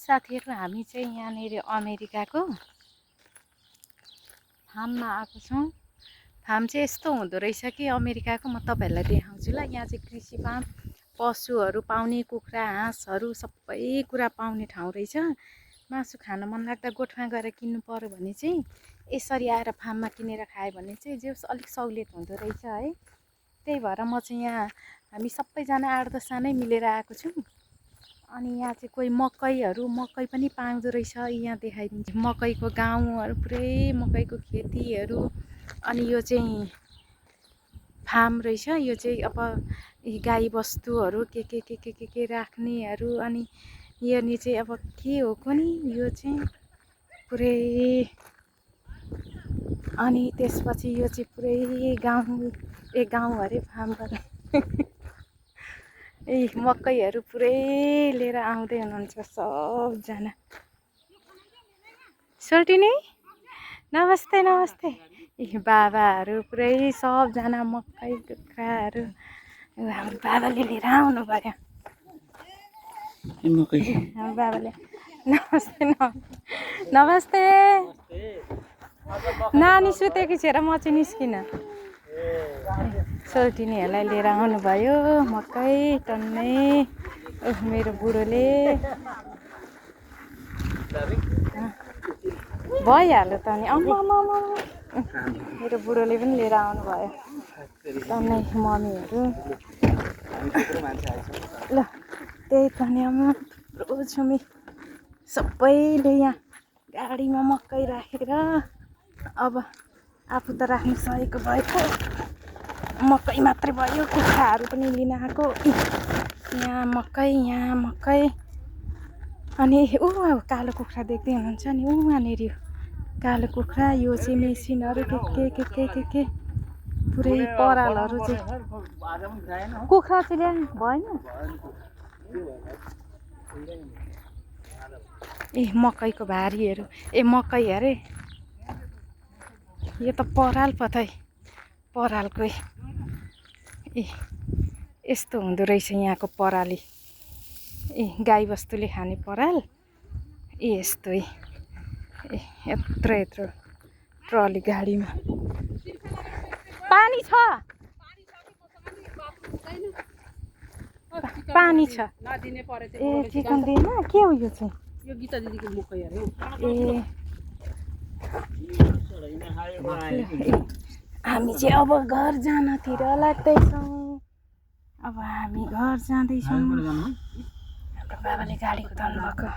साथीहरु हामी चाहिँ यहाँनिर अमेरिकाको फार्ममा आएको छौँ। फार्म चाहिँ यस्तो हुँदो रहेछ कि अमेरिकाको, म तपाईहरुलाई देखाउँछु ल। यहाँ चाहिँ कृषि फार्म, पशुहरू पाउने, कुखुरा हाँसहरू सबै कुरा पाउने ठाउँ रहेछ। मासु खान मन लाग्दा गोठमा गएर किन्नु पर्यो भने चाहिँ यसरी आएर फार्ममा किनेर खायो भने चाहिँ जे अलिक सहुलियत हुँदो रहेछ है। त्यही भएर म चाहिँ यहाँ हामी सबैजना 8-10 जनै मिलेर आएको छौँ। अनि यहाँ चाहिँ कोही मकै पनि पाउँदो रहेछ। यहाँ देखाइदिन्छु मकैको गाउँहरू, पुरै मकैको खेतीहरू। अनि यो चाहिँ फार्म रहेछ। यो चाहिँ अब गाई बस्तुहरू के राख्नेहरू। अनि यो नि चाहिँ अब के हो कुनि यो चाहिँ पुरै। अनि त्यसपछि यो चाहिँ पुरै गाउँ अरे फार्म गरे। ए मकैहरू पुरै लिएर आउँदै हुनुहुन्छ सबजना। सोल्टिनी नमस्ते नमस्ते। ए बाबाहरू पुरै सबजना मकै कुखुराहरू हाम्रो बाबाले लिएर आउनु भयो। हाम्रो बाबाले नमस्ते नमस्ते। नानी सुतेकी छ र म चाहिँ निस्किन। सोल्टिनीहरूलाई लिएर आउनुभयो मकै टन्नै। मेरो बुढोले भइहाल्यो त नि। मेरो बुढोले पनि लिएर आउनुभयो टन्नै मम्मीहरू। ल त्यही त नि थुप्रो छुमी सबैले यहाँ गाडीमा मकै राखेर अब आफू त राख्नु सकेको भएको मकै मात्रै भयो। कुखुराहरू पनि लिन आएको। यहाँ मकै। अनि कालो कुखुरा देख्दै हुनुहुन्छ नि, वहाँनिर कालो कुखुरा। यो चाहिँ मेसिनहरू के पुरै परालहरू चाहिँ। कुखुरा चाहिँ ल्याउनु भएन। ए मकैको भारीहरू। ए मकै अरे यो त पराल पो है, परालकै। ए यस्तो हुँदो रहेछ यहाँको पराली। ए गाई बस्तुले खाने पराल। ए यस्तै। ए यत्रो ट्रली गाडीमा पानी छ। पानी छ ए चिकन दिएन। के हो यो चाहिँ? यो गीता दिदीको मकै अरे। ए हामी चाहिँ अब घर जानतिर लाग्दैछौँ। अब हामी घर जाँदैछौँ। हाम्रो बाबाले गाडी कुदाउनु भएको।